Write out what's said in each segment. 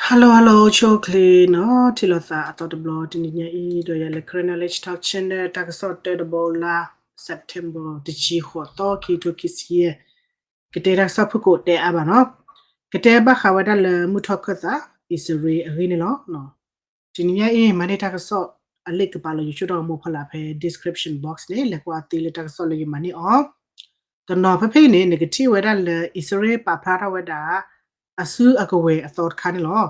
Hello hello ဆိၣ်ချ့နီၤ ထံၣ်လိာ်သးအသီတဘျီ တနံၤညါအံၤ ဒီးယၤလၢ Karen Knowledge Talk Channel တၢ်ကစီၣ်တၢတဘီလါ September တဆံဃိးသီ ခံကထိခံဆံယဲၢ် ကတဲတၢ်ကစီၣ်ဖုၣ်ကိာ်တဲအါဘၣ်နီၤ ကတဲဘၣ်ဃးဝဲဒၣ်လၢမုၢ်ထီၣ်ခၢၣ်သး အံၣ်စရ့လးအဂ့ၢ်န့ၣ်လီၤ. တနံၤညါအံၤ မၤန့ၢ်တၢ်ကစီၣ်အလ့ၣ်ကပာ်လီၤ ယဆိကမိၣ်တၢ်ဂီၤမူဖီလာ်ဖဲ description box န့ၣ် လဲၤကွၢ်အီၤသ့လၢတၢ်ကစီၣ်လၢယမၤန့ၢ်အီၤ တနီၤဖဲဖဲအံၤန့ၣ် နကထံၣ်ဝဲဒၣ်လၢ အံၣ်စရ့လးပာ်ဖျါထီၣ်ဝဲဒၣ် အစုအကဝဲၤအသီတခါန့ၣ်လီၤ.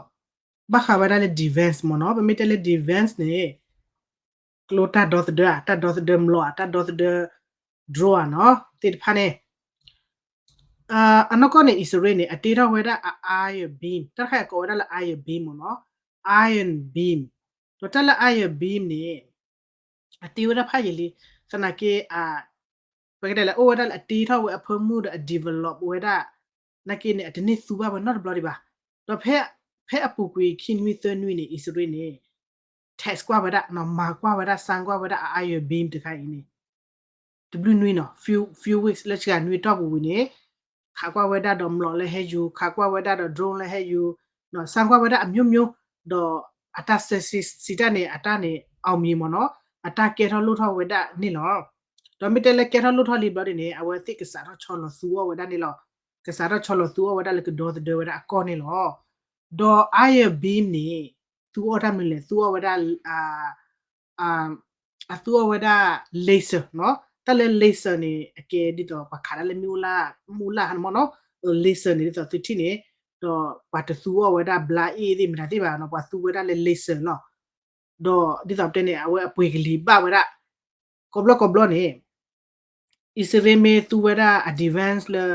ဘၣ်ဃးဝဲဒၣ်လၢ defense မ့ၢ်နီၤ ပမ့ၢ်တဲလၢ defense န့ၣ် ကျိတၢ်ဒီသဒၢဧါ တၢ်ဒီသဒၢမျိာ်ဧါ တၢ်ဒီသဒၢ drone ဧါနီၤ သ့ၣ်တဖၣ်န့ၣ် အနီၢ်ကီၢ်န့ၣ် အံၣ်စရ့လးန့ၣ် အတ့ထီၣ်ဝဲဒၣ်အ iron beam တၢ်တခါအံၤကိးဝဲဒၣ်လၢ iron beam မ့ၢ်နီၤ iron beam ဒီးတၢ်လၢ iron beam န့ၣ် အတ့ဝဲဒၣ်ဖးယံာ်လံ သနာ်က့ ပကတဲလၢအိၣ်ဝဲဒၣ်လၢအတ့ထီၣ်ဝဲအဖၢမုၢ်ဒီးအ develop ဝဲဒၣ် နာ်က့န့ၣ် အတန့ၢ်သူဘၣ်ဝဲနီတဘျီဒံးဘၣ်. ဒီးဖဲ ဖဲအပူၤကွံာ်ခံနွံသၢနွံန့ၣ် အံၣ်စရ့လးန့ၣ် test ကွၢ်ဝဲဒၣ် မၤကွၢ်ဝဲဒၣ် စမ်းကွၢ်ဝဲဒၣ်အ iron beam တခါအံၤန့ၣ် တဘျုးနွံနီၤ few few weeks လၢစှၤနွံအတီၢ်ပူၤဝံၤန့ၣ် ခးကွၢ်ဝဲဒၣ်ဒီးမျိာ်လၢဟဲယူၤ ခးကွၢ်ဝဲဒၣ်ဒီး drone လၢဟဲယူၤ စမ်းကွၢ်ဝဲဒၣ်အမျိုးမျိုး ဒီးအတၢ်စဲးစံတၢ်န့ၣ် အတၢ်န့ၣ် အောင်မြင် မ့ၢ်နီၤ အတၢ်ကဲထီၣ်လိၣ်ထီၣ်ဝဲဒၣ်န့ၣ်လီၤ. ဒီးမ့ၢ်တဲလၢကဲထီၣ်လိၣ်ထီၣ်လံဘျီဒ်န့ၣ် အဝဲသ့ၣ်ကစးထီၣ်ဆီလီၤသူအီၣ်ဝဲဒၣ်န့ၣ်လီၤ. ကစးထီၣ်ဆီလီၤသူအီၣ်ဝဲဒၣ်လၢကဒီသဒၢဝဲဒၣ်အကီၢ်န့ၣ်လီၤ. ဒီး iron beam န့ၣ် သူအီၣ်တၢ်မနုၤလဲၣ် သူအီၣ်ဝဲဒၣ် အသူအီၣ်ဝဲဒၣ် laser နီၤ တၢ်လၢ laser န့ၣ် အကဲဒ်သိးပှၤခးတၢ်လၢမ့ၣ်အူလၢ် မ့ၣ်အူလၢ်ဟါန့ၣ်မ့ၢ်နီၤ laser န့ၣ် ဒ်သိးသုထံၣ်န့ၣ် ဒီးပှၤတသူအီၣ်ဝဲဒၣ် ဘျါအ့ၣ်သ့ၣ်မတၤသ့ၣ်ဘၣ်နီၤ ပှၤသူဝဲဒၣ်လၢ laser လီၤ. ဒီးဒ်သိးပတဲန့ၣ် အဝဲအပှ့ၤကလံၤဘၣ်ဝဲဒၣ် ကိးဘျီကိးဘျီန့ၣ် အံၣ်စရ့လးမ့ၢ်သူဝဲဒၣ်အ defense လၢ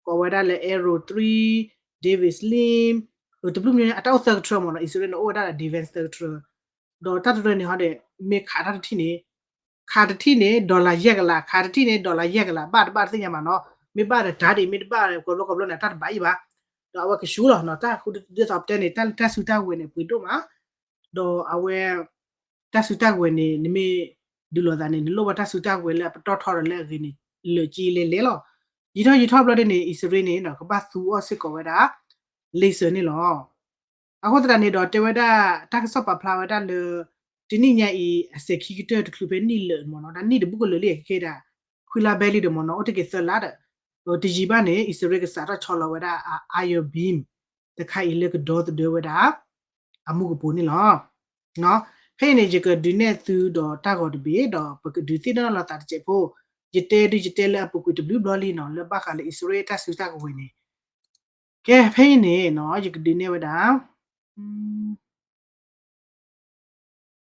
ကိးဝဲဒၣ်လၢ Arrow three, David's Sling တဘျုးမံၤန့ၣ် အတၢ်အိၣ်သၢကထြၢမ့ၢ်နီၤ အံၣ်စရ့လးန့ၣ် အိၣ်ဝဲဒၣ်ဒီး defense သၢကထြၢ ဒီးတၢ်တရၢန့ၣ်ဟီဒီး မ့ၢ်ခးတၢ်တထံၣ်န့ၣ် ခးတထံၣ်န့ၣ် dollar ယဲၢ်ကလး ခးတထံၣ်န့ၣ် dollar ယဲၢ်ကလး ဘၣ်တဘၣ်တသ့ၣ်ညါမးနီၤ မ့ၢ်ဘၣ်ဒီးတၢ်ဒံး မ့ၢ်တဘၣ်ဒီး ကိးဘျီကိးဘျီန့ၣ် အတၢ်တဘၣ်အံၤဘၣ် ဒီးအဝဲကဆူလီၤနီၤ တၢ်ဃုဒ်သိးပတဲန့ၣ် တၢ်လၢတၢ်စုတၢ်ကဝဲၤန့ၣ် ပှ့ၤဒိၣ်မး ဒီးအဝဲ တၢ်စုတၢ်ကဝဲၤန့ၣ် နမ့ၢ်ဒုးလိာ်သးန့ၣ် နလိၣ်ဘၣ်တၢ်စုတၢ်ကဝဲၤလၢအပတီၢ်ထီဒီးလၢအဂ့ၤန့ၣ် လၢာ်က့လဲၤလဲၤလီၤ. ယံာ်ထီၣ်ယံာ်ထီၣ်ဘျီဒ်န့ၣ် အံၣ်စရ့လးန့ၣ် ကဘၣ်သူအီၣ်စ့ၢ်ကီးဝဲဒၣ် laser န့ၣ်လီၤ. အဃိသတးန့ၣ်ဒီးတဲဝဲဒၣ် တၢ်ကစီၣ်ပာ်ဖျါဝဲဒၣ်လၢ တနံၣ်ညါအံၤ အစဲးခံကတၢၢ်တချုးဖဲနံၣ်လၢာ်မ့ၢ်နီၤ တၢ်နံၣ်တဘူၣ်ကလၢာ်လံခဲဒီး ခွံလါဘဲလံဒီးမ့ၢ်နီၤ အိၣ်တ့ၢ်က့ၤသၢလါဒီး တယံာ်ဘၣ်န့ၣ် အံၣ်စရ့လးကစးထီၣ်ဆီလီၤဝဲဒၣ် iron beam တခါအံၤလၢကဒီသဒၢဝဲဒၣ် အမူကပိာ်န့ၣ်လီၤ. ဖဲအံၤန့ၣ် ယကဒုးနဲၣ်သုဒီးတၢ်ဂီၤတဘ့ၣ်ဒီး ပကဒုးသ့ၣ်နီၣ်လီၤသးတစဲးဖိ, ယတဲဒုးယတဲလၢအပူၤကွံာ်တဘျုးဘျီလံနီၤ လၢဘၣ်ဃးလၢအံၣ်စရ့လးတၢ်စုတၢ်ကဝဲၤန့ၣ်, ကဲ ဖဲအံၤန့ၣ်နီၤ ယကဒုးနဲၣ်ဝဲဒၣ်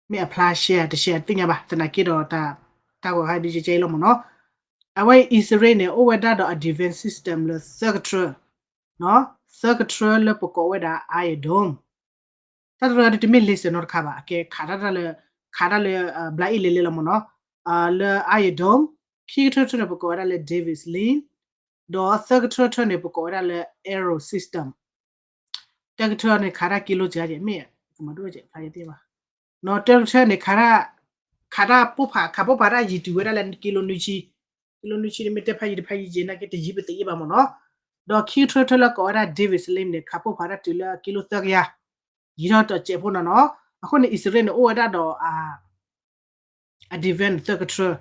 မ့ၢ်အဖျါ share တ share တသ့ၣ်ညါဘၣ် သနာ်က့ဒီး တၢ်ဂီၤခါဒုးကဲကဲအံၤလီၤမ့ၢ်နီၤ, အဝဲအံၣ်စရ့လးန့ၣ် အိၣ်ဝဲဒၣ်ဒီးအ defense system လၢသၢကထြၢ, သၢကထြၢလၢပကိးဝဲဒၣ် Iron Dome တၢ်တရၢဒ်တမ့ၢ် laser နီတခါဘၣ် အကဲခးတၢ်လၢ ခးတၢ်လၢ ဘျါအ့ၣ်လဲၤလဲၤလီၤမ့ၢ်နီၤ, လၢ Iron Dome, ခံကထၢထၢန့ၣ် ပကိးဝဲဒၣ်လၢ David's Sling, ဒီးသၢကထၢထၢန့ၣ် ပကိးဝဲဒၣ်လၢ Arrow System, တၢ်ကထၢန့ၣ် ခးတၢ်ကံလိစှၤကဲမ့ၢ် ကမၤဒိၣ်ကဲဖျါယသ့ၣ်ဘၣ်, တၢ်ကထၢန့ၣ် ခးတၢ်ပိၢ်ဖး ခးပိၢ်ဖးတၢ်ယံၤတုၤဝဲဒၣ်လၢကံလိနွံဆံ, ကံလိနွံဆံန့ၣ်မ့ၢ်တဲဖးယံၤတဖးယံၤကဲ နာ်က့တယံၤပသ့ၣ်အ့ၣ်ဘၣ်မ့ၢ်နီၤ, ဒီးခံကထၢထၢလၢကိးဝဲဒၣ် David's Sling န့ၣ် ခးပိၢ်ဖးတၢ်တုၤလၢကံလိသၢကယၤ, ယံၤထီၣ်တစဲးဖိနီၤနီၤ, အဃိန့ၣ် အံၣ်စရ့လးန့ၣ် အိၣ်ဝဲဒၣ်ဒီး အ defense သၢကထၢ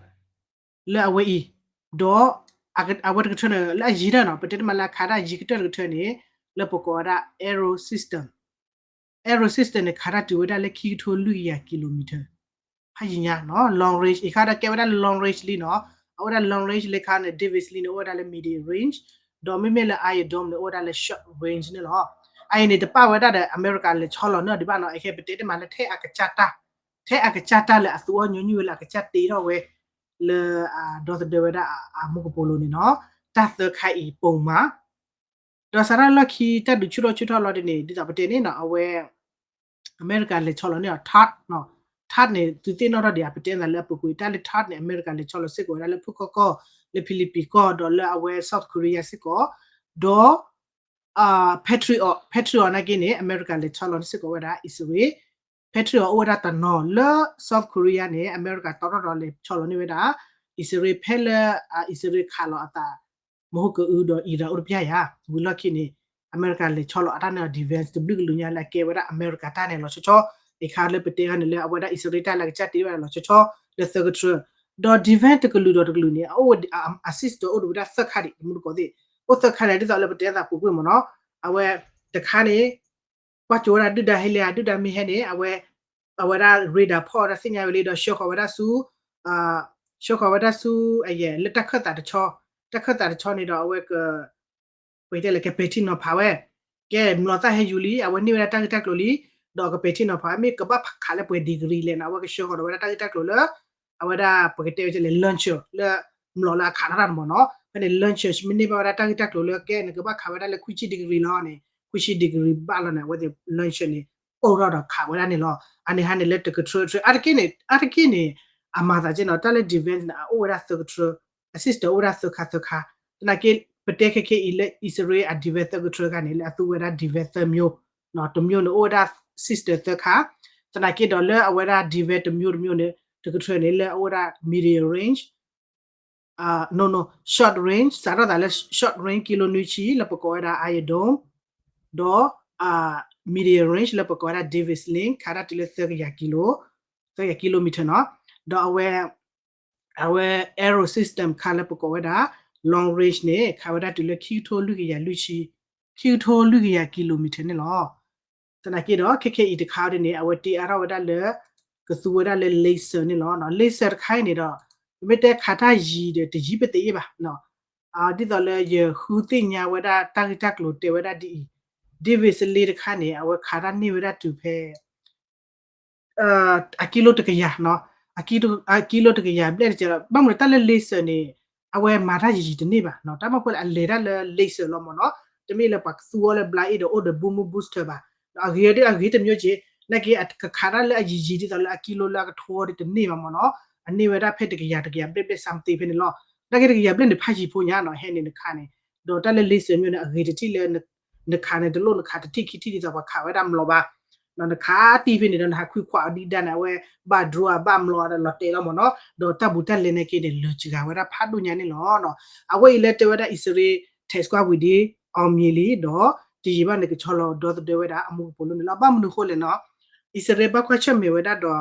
လၢအဝဲအံၤ, ဒီး အဝဲတကထၢန့ၣ် လၢအယံၤတၢ်နီၤ ပတဲတမံၤလၢခးတၢ်ယံၤကတၢၢ်တကထၢန့ၣ် လၢပကိးဝဲဒၣ် Arrow System, Arrow System န့ၣ် ခးတၢ်တုၤဝဲဒၣ်လၢခံကထိလွံၢ်ကယၤ kilometer, ဖးယံၤညါနီၤ long range အံၤခါဒီးကဲဝဲဒၣ်လၢ long range လံနီၤ, အဝဲဒၣ် long range လၢခါန့ၣ် David's Sling န့ၣ် အိၣ်ဝဲဒၣ်လၢ medium range, ဒီးမ့မ့ၢ်လၢ Iron Dome န့ၣ် အိၣ်ဝဲဒၣ်လၢ short range န့ၣ်လီၤ. အအံၤန့ၣ် တပာ်ဝဲဒၣ်ဒီး အမဲရကၤလဲၤဆီလီၤန့ၢ်ဒံးဘၣ်နီၤ, အခဲပတဲတမံၤလၢထဲအကစၢ်တၢ် ထဲအကစၢ်တၢ်လၢအသူအီၣ်ညီနုၢ်ဝဲလၢအကစၢ်တ့ထီၣ်ဝဲ လၢအဒီသဒၢဝဲဒၣ်အမူကပိာ်လိၤန့ၣ်နီၤ, တၢ်သၢခါအံၤပိာ်မး, ဒီးစးထီၣ်လီၢ်ခံတၢ်ဒုးဆူၣ်ထီၣ်ဆူၣ်ထီၣ်လီၤဒ်န့ၣ် ဒ်သိးပတဲန့ၣ်နီၤ အဝဲ အမဲရကၤလဲၤဆီလီၤန့ၢ်အီၤ THAAD နီၤ, THAAD န့ၣ် သုသ့ၣ်နီၣ်ထီၣ်ဒံးဧါ ပတဲနၤလၢအပူၤကွံာ် တၢ်လၢ THAAD န့ၣ် အမဲရကၤလဲၤဆီလီၤစ့ၢ်ကီးဝဲဒၣ်လၢဖုၣ်ကီၢ်ကီၢ် လၢဖံလံးပံးကီၢ် ဒီးလၢအဝဲ South Korea စ့ၢ်ကီး, ဒီး Patriot, Patriot နာ်က့န့ၣ် အမဲရကၤလဲၤဆီလီၤန့ၢ်စ့ၢ်ကီးဝဲဒၣ်အံၣ်စရ့လး, Patriot အိၣ်ဝဲဒၣ်တနီၤလၢ South Korea န့ၣ် အမဲရကၤတီထီၣ်ဒီးလဲၤဆီလီၤန့ၢ်ဝဲဒၣ် အံၣ်စရ့လး ဖဲလၢ အံၣ်စရ့လးခးလီၤအသး မဟိကအုဒီး Iran အိၣ်တပျၢ်ယၤ ဝံၤလီၢ်ခံန့ၣ် အမဲရကၤလဲၤဆီလီၤအတၢ်န့ၣ် defense တဘျုးကလုာ်ညါလၢအကဲဝဲဒၣ်အမဲရကၤတၢ်န့ၣ်လီၤဆီဆီ, အခါလၢပတဲအီၤန့ၣ်လၢအဝဲဒၣ်အံၣ်စရ့လးတၢ်လၢအကစၢ်တ့ဝဲဒၣ်လီၤဆီဆီ လၢသၢကထြၢ, ဒီး defense တကလုာ်ဒီးတကလုာ်န့ၣ် အအိၣ်ဝဲ အ system အိၣ်ဒီးဝဲဒၣ်သၢခါဒံး တမူတကိးသ့ၣ်, အိၣ်သၢခါန့ၣ် ဒ်သိးလၢပတဲသးပူၤကွံာ်မ့ၢ်နီၤ, အဝဲ တခါန့ၣ် ကွၢ်ကၠိဝဲဒၣ်ဒုၣ်ဒါဟဲလဲၣ် ဒုၣ်ဒါမ့ၢ်ဟဲန့ၣ် အဝဲ အဝဲဒၣ် radar ဖီၣ်ဝဲဒၣ်သ့ၣ်ညါဝဲလံဒီး ဆှၢဃီၤဝဲဒၣ်ဆူ ဆှၢဃီၤဝဲဒၣ်ဆူ အယဲၢ် လၢတၢ်ခၢၣ်သးတဆီ, တၢ်ခၢၣ်သးတဆီန့ၣ်ဒီး အဝဲက ပတဲလဲၣ် ကပဲာ်ထံနီၤဖးဝဲ, ကဲ မျိာ်သၣ်ဟဲယူၤလံ အဝဲန့ၢ်ဝဲဒၣ်တၢ်ဂ့ၢ်တၢ်ကျိၤလံ, ဒီးကပဲာ်ထံနီၤဖးဝဲ မ့ၢ်ကဘၣ်ခးလၢပှဲၤ degree လဲၣ်န့ၣ် အဝဲကဆှၢဃီၤဒီးဝဲဒၣ်တၢ်ဂ့ၢ်တၢ်ကျိၤလၢ အဝဲဒၣ်ပကတဲဝဲလဲၣ် launcher လၢ မျိာ်လၢအခးထီၣ်တၢ်န့ၣ်မ့ၢ်နီၤ, ဖဲန့ၣ် launcher မ့ၢ်န့ၢ်ဘၣ်ဝဲဒၣ်တၢ်ဂ့ၢ်တၢ်ကျိၤလၢကဲ နကဘၣ်ခးဝဲဒၣ်လၢခွံဆံ degree လီၤန့ၣ် ခွံဆံ degree ဘၣ်လီၤန့ၣ် အဝဲသ့ၣ် launcher န့ၣ် အိၣ်ထီၣ်ဒီးခးဝဲဒၣ်န့ၣ်လီၤ. အန့ၣ်ဟါန့ၣ်လၢတကထြၢထြၢ အါတက့ၢ်န့ၣ် အါတက့ၢ်န့ၣ် အမၤသးကဲနီၤ တၢ်လၢ defense န့ၣ် အအိၣ်ဝဲဒၣ်သၢကထြၢ, အ system အိၣ်ဝဲဒၣ်သၢခါသၢခါ, သနာ်က့ ပတဲခဲခဲအံၤလၢအံၣ်စရ့လးအ defense သၢကထြၢခါန့ၣ် လၢအသူဝဲဒၣ် defense သၢမျိုး, တမျိုးန့ၣ်အိၣ်ဝဲဒၣ် system သၢခါ, သနာ်က့ဒီးလၢအဝဲဒၣ် defense တမျိုးတမျိုးန့ၣ် တကထြၢန့ၣ် လၢအအိၣ်ဝဲဒၣ် medium range no no short range စးထီၣ်သးလၢ short range ကံလိနွံဆံ လၢပကိးဝဲဒၣ် Iron Dome ဒီး medium range လၢပကိးဝဲဒၣ် David's Sling ခးဒၣ်တုၤလၢသၢကယၤကံလိ, သၢကယၤ kilometer နီၤ, ဒီးအဝဲ အဝဲ arrow system ခးလၢပကိးဝဲဒၣ် long range န့ၣ် ခးဝဲဒၣ်တုၤလၢခံကထိလွံၢ်ကယၤလွံၢ်ဆံ, ခံကထိလွံၢ်ကယၤ kilometer န့ၣ်လီၤ. သနာ်က့ဒီး ခဲခဲအံၤတခါဒ်န့ၣ် အဝဲတ့အါထီၣ်ဝဲဒၣ်လၢ ကသူဝဲဒၣ်လၢ laser န့ၣ်လီၤ. laser တခါအံၤန့ၣ်ဒီး ပမ့ၢ်တဲခးတၢ်ယံၤဒီး တယံၤပသ့ၣ်ယ့ၢ်ဘၣ်, ဒ်သိးလၢယဃုသ့ၣ်ညါဝဲဒၣ်တၢ်ဂ့ၢ်တၢ်ကျိၤတဲဝဲဒၣ်ဒ်အံၤ, David's Sling တခါန့ၣ် အဝဲခးတၢ်န့ၢ်ဝဲဒၣ်တုၤဖဲ အကံလိတကယၤ, အကံလိတကယၤဘျဲၣ်တကဲးလီၤ. ဘၣ်မနုၤတၢ်လၢ laser န့ၣ် အဝဲမၤတၢ်ယံၤယံၤတန့ၢ်ဘၣ်, တၢ်မ့ၢ်အဃိလၢအလဲၤတၢ်လၢ laser လီၤမ့ၢ်နီၤ, တမ့ၢ်လၢပှၤကသူအီၤလၢ ဘျါအ့ၣ် ဒီးအိၣ်ဒီး boom booster ဘၣ်, ဒီးအဂ့ၤဒီးအဂ့ၤတမျိုးက့, နာ်က့အကခးတၢ်လၢအယံၤယံၤဒ်သိးလၢအကံလိလၢအကထိဒီးတန့ၢ်ဘၣ်မ့ၢ်နီၤ, အန့ၢ်ဝဲဒၣ်ဖဲတကယၤတကယၤဘျဲၣ်ဘျဲၣ် something ဖဲန့ၣ်လီၤ. နာ်က့တကယၤဘျဲၣ်န့ၣ် ဖးယံၤဖိညါနီၤ ဟဲန့ၣ်နခးန့ၣ်, ဒီးတၢ်လၢ laser မျိုးန့ၣ် အဂ့ၤတထံၣ်လၢ နခးန့ၣ် တလိၣ်နခးတထံၣ်ခံထံၣ်ဒ်သိးပှၤခးဝဲဒၣ်မျိာ်ဘၣ်, နခးတံၢ်ဖဲန့ၣ်ဒီး နဟးခွံခွးအီၤဒံးဒါန့ၣ် အဝဲဘၣ် drone အဘၣ်မျိာ်ဒီးလီၤတဲာ်လီၤမ့ၢ်နီၤ, ဒီးတၢ်ဘူးတၢ်လဲန့ၣ်က့န့ၣ် လၢာ်စှၤဝဲဒၣ်ဖးဒိၣ်ညါန့ၣ်လီၤ. အဝဲအံၤလၢတဲဝဲဒၣ်အံၣ်စရ့လး test ကွၢ်ဝံၤဒ် အောင်မြင်လံဒီး တယံာ်ဘၣ်န့ၣ် ကဆီလီၤဒီသဒၢဝဲဒၣ်အမူကပိာ်လိန့ၣ်လီၤ. ဘၣ်မနုၤအဃိလဲၣ်နီၤ, အံၣ်စရ့လးဘၣ်ကွၢ်ဆၢၣ်မဲာ်ဝဲဒၣ်ဒီး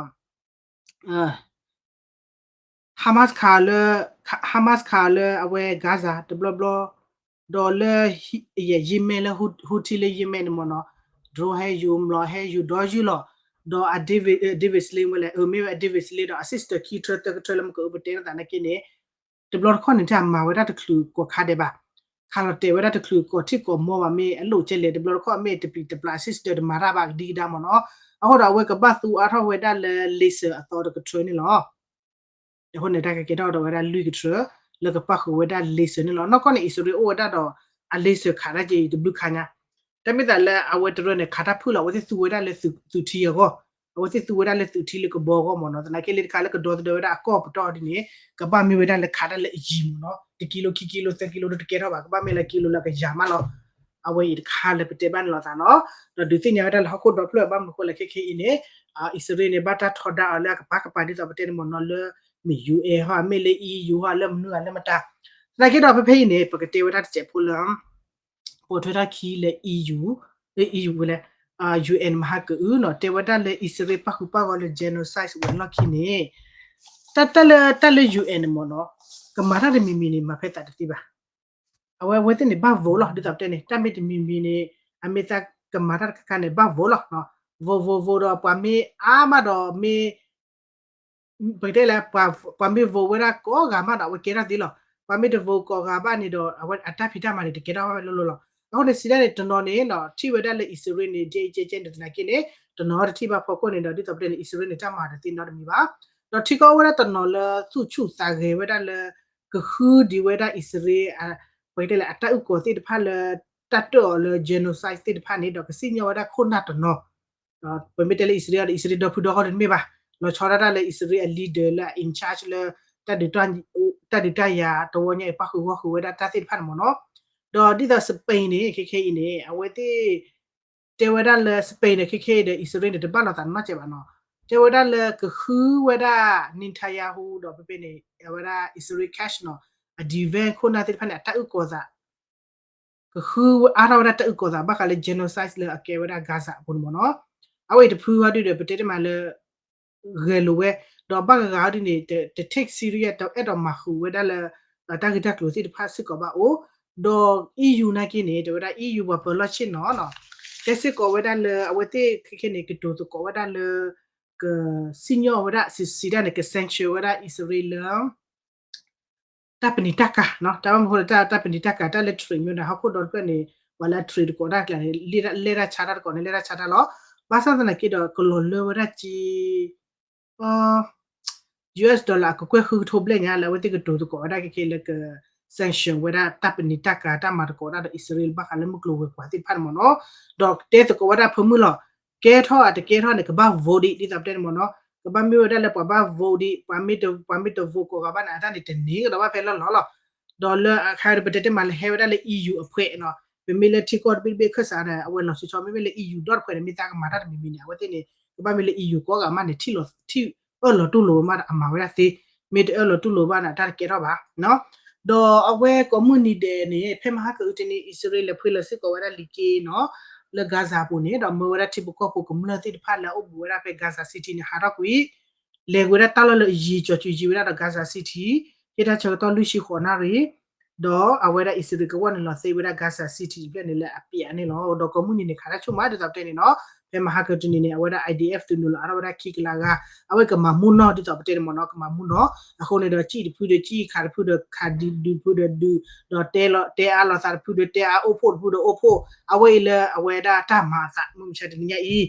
Hamas ခးလၢ Hamas ခးလၢအဝဲ Gaza တဘျီဘျီ, ဒီးလၢ Yemen လၢ Houthi လၢ Yemen န့ၣ်မ့ၢ်နီၤ, drone ဟဲယူၤ မျိာ်ဟဲယူၤဒီးယူၤလီၤ, ဒီးအ David, David's Sling ဝဲလဲၣ်, အမ့ၢ်ဝဲ David's Sling ဒီးအ system ခံထြၢသၢကထြၢလၢမ့ၢ်ကပတဲနသးနာ်က့န့ၣ်, တဘျီတခီၣ်န့ၣ် တၢ်မၤဝဲဒၣ်တချုးကိးခါဒဲးဘၣ်, ခးလီၤတဲာ်ဝဲဒၣ်တချုးကိးထံၣ်ကိးမီၤဘၣ် မ့ၢ်အလိၣ်ကဲလဲၣ် တဘျီတခီၣ်မ့ၢ်တပျံၤတပျၢ် system တမၤတၢ်ဘၣ်ကဒံကဒါမ့ၢ်နီၤ, အဃိဒီးအဝဲကဘၣ်သူအါထီၣ်ဝဲဒၣ်လၢ laser အသီတကထြၢန့ၣ်လီၤ. အဃိန့ၣ် တၢ်ကကဲထီၣ်ဒီးဝဲဒၣ်လွံၢ်ကထြၢ လၢကပၣ်ဃုာ်ဝဲဒၣ် laser န့ၣ်လီၤ. နီၢ်ကီၢ်န့ၣ် အံၣ်စရ့လးအိၣ်ဝဲဒၣ်ဒီး အ laser ခးတၢ်က့အံၤတဘျုးခါညါ, တၢ်မ့ၢ်သးလၢအဝဲတရၢန့ၣ် ခးတၢ်ဖုၣ်လီၤ အဝဲသ့ၣ်သူဝဲဒၣ်လၢသုးထံအဂီၢ်, အဝဲသ့ၣ်သူဝဲဒၣ်လၢသုးထံလၢကဘီအဂီၢ်မ့ၢ်နီၤ, သနာ်က့လၢတခါလၢကဒီသဒၢဝဲဒၣ်အကီၢ်ပတီၢ်ဒ်န့ၣ် ကဘၣ်မ့ၢ်ဝဲဒၣ်လၢခးတၢ်လၢအယံၤမ့ၢ်နီၤ, တကံလိ ခံကံလိ သၢကံလိဒီးတကဲထီၣ်ဘၣ်, ကဘၣ်မ့ၢ်လၢကံလိလၢအကယၤမးလီၤ. အဝဲအံၤတခါလၢပတဲဘၣ်န့ၣ်လီၤသးနီၤ, ဒီးဒုးသ့ၣ်ညါဝဲဒၣ်လၢဟီၣ်ခိၣ်ဒီဖျၢၣ်ဘၣ်မနုၤအဃိလဲၣ်ခဲခဲအံၤန့ၣ်, အံၣ်စရ့လးန့ၣ် ဘၣ်တၢ်ထီဒါအီၤလၢအကပၤကပၤဒ်သိးပတဲန့ၣ်မ့ၢ်နီၤ, လၢမ့ၢ် ယူၣ်အဲၣ် ဟီ မ့ၢ်လၢ EU ဟီ လၢမနုၤဂၤလၢမတၤ, သနာ်က့ဒီးဖဲဖဲအံၤန့ၣ် ပကတဲဝဲဒၣ်တစဲးဖိလၢ ပိာ်ထွဲထီၣ်ခံလၢ EU, လၢ EU ဝဲလဲၣ်, UN မဟါကအုနီၤ, တဲဝဲဒၣ်လၢအံၣ်စရ့လးပၣ်ဃုာ်ပၣ်ဂီၤလၢ genocide ဝဲလီၢ်ခံန့ၣ်, တၢ်လၢ တၢ်လၢ UN န့ၣ်မ့ၢ်နီၤ, ကမၤတၢ်တမံၤမံၤန့ၣ် မၤဖဲသးတသ့ဘၣ်. အဝဲ အဝဲသ့ၣ်န့ၣ် ဘၣ် vote လီၤ, ဒ်သိးပတဲန့ၣ် တၢ်မ့ၢ်တမံၤမံၤန့ၣ် အမ့ၢ်သးကမၤတၢ်တခါခါန့ၣ် ဘၣ် vote လီၤ. vote vote vote ဒီးပှၤမ့ၢ်အါမးဒီးမ့ၢ် ပကတဲလၢ ပှၤမ့ၢ် vote ဝဲဒၣ်ကိးဂၤမးဒီး အဝဲကဲထီၣ်သ့လီၤ. ပှၤမ့ၢ်တ vote ကိးဂၤဘၣ်န့ၣ်ဒီး အဝဲအတၢ်ဖံးတၢ်မၤန့ၣ် တကဲထီၣ်ဝဲလိၤလိၤလီၤ. အဃိန့ၣ် စံးဒၣ်န့ၣ် တနီၤန့ၣ် ထံၣ်ဝဲဒၣ်လၢအံၣ်စရ့လးန့ၣ် ဒ်အံၤကဲကဲန့ၣ် သနာ်က့န့ၣ် တနီၤတထံၣ်ဘၣ်ဖီခိၣ်န့ၣ်ဒီး ဒ်သိးပတဲန့ၣ် အံၣ်စရ့လးန့ၣ် တၢ်မၤတသ့နီတမံၤဘၣ်. ဒီးထံကီၢ်အိၣ်ဝဲဒၣ်တနီၤလၢသူၣ်ဆူၣ်သးဂဲၤဝဲဒၣ်လၢ ကဃုဒံးဝဲဒၣ်အံၣ်စရ့လး ပကတဲလၢအတၢ်အုၣ်ကီၤသ့ၣ်တဖၣ်လၢ တၢ်တၢၣ်အီၤလၢ genocide သ့ၣ်တဖၣ်န့ၣ်ဒီး ကစံၣ်ညီၣ်ဝဲဒၣ်ခိၣ်နၢ်တနီၤ ပမ့ၢ်တဲလၢအံၣ်စရ့လးဒီး အံၣ်စရ့လးဒီဖုဒီဂီၢ်န့ၣ်တမ့ၢ်ဘၣ်, လီၤဆီဒၣ်တၢ်လၢအံၣ်စရ့လးအ leader လၢအ in charge လၢ တၢ်ဒုးတၢ်ယၤတဝီညါအံၤ ပၣ်ဃုာ်ဂီၢ်ဃုာ်ဝဲဒၣ်တၢ်သ့ၣ်တဖၣ်န့ၣ်မ့ၢ်နီၤ. ဒီးဒ်သိး Spain န့ၣ် ခဲခဲအံၤန့ၣ် အဝဲသ့ၣ် တဲဝဲဒၣ်လၢ Spain န့ၣ် ခဲခဲအံၤဒီး အံၣ်စရ့လးန့ၣ် တဘၣ်လိာ်သးနီတစဲးဘၣ်နီၤ. တဲဝဲဒၣ်လၢကဃုဝဲဒၣ် Netanyahu ဒီးဖဲဖဲန့ၣ် အဝဲဒၣ် အံၣ်စရ့လး cash နီၤ, အ defense ခိၣ်နၢ်သ့ၣ်တဖၣ်န့ၣ် အတၢ်အုၣ်ကီၤသး ကဃုအါထီၣ်ဝဲဒၣ်တၢ်အုၣ်ကီၤသးဘၣ်ဃးလၢ genocide လၢအကဲဝဲဒၣ် Gaza အပူၤန့ၣ်မ့ၢ်နီၤ. အဝဲအံၤတဖုဟီဒုဒီး ပတဲတမးလၢ ဂဲၤလိာ်ဝဲ, ဒီးဘၣ်ဂၤဂၤဟီဒုန့ၣ် တ take serious တအဲၣ်ဒိးမၤဃုာ်ဝဲဒၣ်လၢ တၢ်ဂ့ၢ်တၢ်ကျိၤသ့ၣ်တဖၣ်စ့ၢ်ကီးဘၣ်အိၣ်, ဒီး E U နာ်က့န့ၣ် တဲဝဲဒၣ် E U ပှၤပၢၤလီၢ်ဆ့ၣ်နီၤနီၤ, တဲစ့ၢ်ကီးဝဲဒၣ်လၢ အဝဲသ့ၣ်ခဲခဲန့ၣ် ကတိၤသကိးဝဲဒၣ်လၢ ကစံၣ်ညီၣ်ဝဲဒၣ် စံးစံးဒၣ်န့ၣ် က sanction ဝဲဒၣ်အံၣ်စရ့လးလၢ တၢ်ပနံာ်တၢ်ကၤနီၤ, တၢ်ဘၣ်မနုၤအဃိလၢတၢ် တၢ်ပနံာ်တၢ်ကၤ တၢ်လၢ trade မ့ၢ်ဒၣ်ဟီၣ်ခိၣ်ဒီတဖျၢၣ်န့ၣ် ပှၤလၢအ trade သကိးတၢ်ကျါန့ၣ် လဲၢ်တၢ်ဆါတၢ်တကိးန့ၣ် လဲၢ်တၢ်ဆါတၢ်လီၤ. ဘၣ်ဆၣ်သနာ်က့ဒီး ကလီၤလၢဝဲဒၣ်က့ U S dollar အကကွဲၢ်ဃုကထိဘျဲၣ်ညါလၢအဝဲသ့ၣ်ကတိၤသကိးဝဲဒၣ်ခဲခဲလၢက sanction ဝဲဒၣ်တၢ်ပနံာ်တၢ်ကၤ တၢ်မၤသကိးတၢ်ဒီးအံၣ်စရ့လးဘၣ်ဃးလၢမုၢ်ကျိၤဝဲၤကွာ်သ့ၣ်တဖၣ်န့ၣ်မ့ၢ်နီၤ, ဒီးတဲသကိးဝဲဒၣ်ဖၢမုၢ်လီၤ. ကဲထီၣ်အတကဲထီၣ်န့ၣ် ကဘၣ် vote ဒံး ဒ်သိးပတဲန့ၣ်မ့ၢ်နီၤ, ကဘၣ်မ့ၢ်ဝဲဒၣ်လၢပှၤဘၣ် vote ဒံး ပှၤမ့ၢ်တ ပှၤမ့ၢ်တ vote ကိးဂၤဘၣ်န့ၣ် အတၢ်န့ၣ်တန့ၢ်ကဒီးဘၣ်ဖဲလီၢ်လီၢ်လီၤ. ဒီးလၢအခါဒီးပတဲတမးလၢဟဲဝဲဒၣ်လၢ E U အဖှဲးနီၤ, ပမ့ၢ်လၢထံကီၢ်တဘ့ၣ်တဘ့ၣ်အခၢၣ်စးဒီး အဝဲလီၤဆီဆီ မ့မ့ၢ်လၢ E U ဒီတဖှဲးန့ၣ် မ့ၢ်သးကမၤတၢ်တမံၤမံၤန့ၣ် အဝဲသ့ၣ်န့ၣ် ကဘၣ်မ့ၢ်လၢ E U ကိးဂၤမးန့ၣ် ထံၣ်လီၤ ထံၣ်အၢၣ်လီၤတူၢ်လိာ်ဝဲမးဒီးအမၤဝဲဒၣ်သ့, မ့ၢ်တအၢၣ်လီၤတူၢ်လိာ်ဘၣ်န့ၣ် တၢ်တကဲထီၣ်ဘၣ်နီၤ. ဒီးအဝဲကိးမုၢ်နံၤဒဲးန့ၣ် ဖဲမဟါကအုတနံၤ အံၣ်စရ့လးလဲၤဖှ့လီၤစ့ၢ်ကီးဝဲဒၣ်လံာ်က့နီၤ, လၢ Gaza အပူၤန့ၣ် ဒီးမၢဝဲဒၣ်ထံဖိကီၢ်ဖိကမျၢၢ်သ့ၣ်တဖၣ်လၢအအိၣ်ဘူးဝဲဒၣ်ဖဲ Gaza City န့ၣ် ဟးထီၣ်ကွံာ် လဲၤဝဲဒၣ်တၢ်လီၢ်လၢအယံၤ ကၠီၤစုၤယံၤဝဲဒၣ်ဒီး Gaza City ဟ့ၣ်တၢ်ဆၢကတီၢ်လွံၢ်ဆံဃိးနၣ်ရံၣ်, ဒီးအဝဲဒၣ်အံၣ်စရ့လးကဝီၢ်န့ၣ်လီၤသ့ဝဲဒၣ် Gaza City တဖျၢၣ်န့ၣ်လၢအပျးန့ၣ်လီၤ. ဒီးကိးမုၢ်နံၤန့ၣ် ခးတၢ်ဆိကမိၣ်ဒ်သိးပတဲန့ၣ်နီၤ, ဖဲမဟါကတနံၤန့ၣ် အဝဲဒၣ် I D F သုးနုာ်လီၤအါထီၣ်ဝဲဒၣ်ခံကလးဂၤ, အဝဲကမၤမူနီၤ ဒ်သိးပတဲန့ၣ်မ့ၢ်နီၤ, ကမၤမူနီၤ, အဃိန့ၣ်ဒီး ကံၣ်တဖုဒီးကံၣ် ခးတဖုဒီးခး ဒုးတဖုဒီးဒုး, ဒီးတဲလီၤ တဲအါလိာ်သးတဖုဒီးတဲအါ အိၣ်ဖှိၣ်တဖုဒီးအိၣ်ဖှိၣ်, အဝဲအံၤလၢအဝဲဒၣ်တၢ်မၤအသး မုၢ်မဆါတနံၤညါအံၤ, ဒီး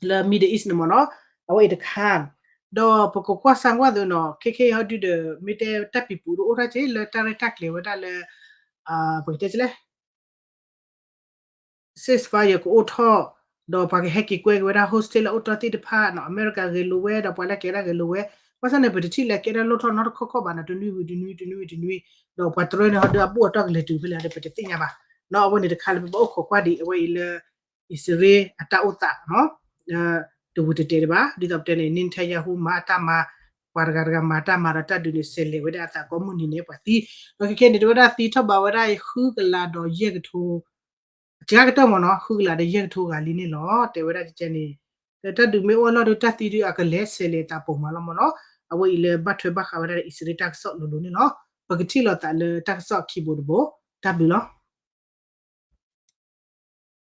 လၢ Middle East န့ၣ်မ့ၢ်နီၤ, အဝဲအံၤတခါ, ဒီးပကကွၢ်စၢ်ကွၢ်သိးနီၤ ခဲခဲအံၤဟီဒုဒီး မ့ၢ်တဲတၢ်ပံၤပူၤတအိၣ်ထီၣ်က့ၤလၢတၢ်ရဲၣ်တၢ်ကျဲၤဝဲဒၣ်လၢ ပကတဲလဲၣ် ceasefire ကအိၣ်ထီၣ်, ဒီးပှၤကဟဲက့ၤကွဲက့ၤဝဲဒၣ် hostage လၢအိၣ်တ့ၢ်သ့ၣ်တဖၣ်နီၤ, အမဲရကၤဂဲၤလိာ်ဝဲ ဒီးပှၤလၢကဲဒၣ်ဂဲၤလိာ်ဝဲ, ဘၣ်ဆၣ်န့ၣ် ပတထံၣ်လၢကဲဒၣ်လိၣ်ထီၣ်နီတခီၣ်ခီၣ်ဘၣ်နီၤ, တနွံဝံၤတနွံ တနွံဝံၤတနွံ, ဒီးပှၤတရၢန့ၣ်ဟီဒုအဘူၣ်အတီၢ်ကလဲၤတုၤဖဲလဲၣ်ဒီး ပတသ့ၣ်ညါဘၣ်နီၤ, အဝဲန့ၣ်တခါလၢပဘၣ်အိၣ်ခိးကွၢ်ဒံး အဝဲအံၤလၢအံၣ်စရ့လးအတၢ်အိၣ်သးနီၤ တဝံၤတတဲာ်တဘၣ်, ဒ်သိးပတဲန့ၣ် Netanyahu မၤအတၢ်မၤ, ပှၤတဂၤတဂၤမၤတၢ်မၤဒီးတၢ်ဒုးန့ၣ် ဆဲးလဲၤဝဲဒၣ်အသးကိးမုၢ်နံၤန့ၣ် ပှၤသံ, ဒီးခဲခဲန့ၣ်တဲဝဲဒၣ်သံထီၣ်ဘးဝဲဒၣ်ဃုကလးဒီးယဲၢ်ကထိ, စှၤကတၢၢ်မ့ၢ်နီၤ ဃုကလးဒီးယဲၢ်ကထိဂၤလံန့ၣ်လီၤ, တဲဝဲဒၣ်ကဲန့ၣ်, ဒီးတၢ်ဒုးမ့ၢ်အိၣ်အလီၢ်ဒီးတၢ်သံဒုးအကလဲၤဆဲးလဲၤသးပိာ်မးလီၤမ့ၢ်နီၤ, အဝဲအံၤလၢဘၣ်ထွဲဘၣ်ဃးဝဲဒၣ်ဒီးအံၣ်စရ့လးတၢ်ကစီၣ်လိၤလိၤန့ၣ်လီၤ, ပကထံၣ်လိာ်သးလၢတၢ်ကစီၣ်ခံဘိတဘိ, တၢ်ဘျုးလီၤ.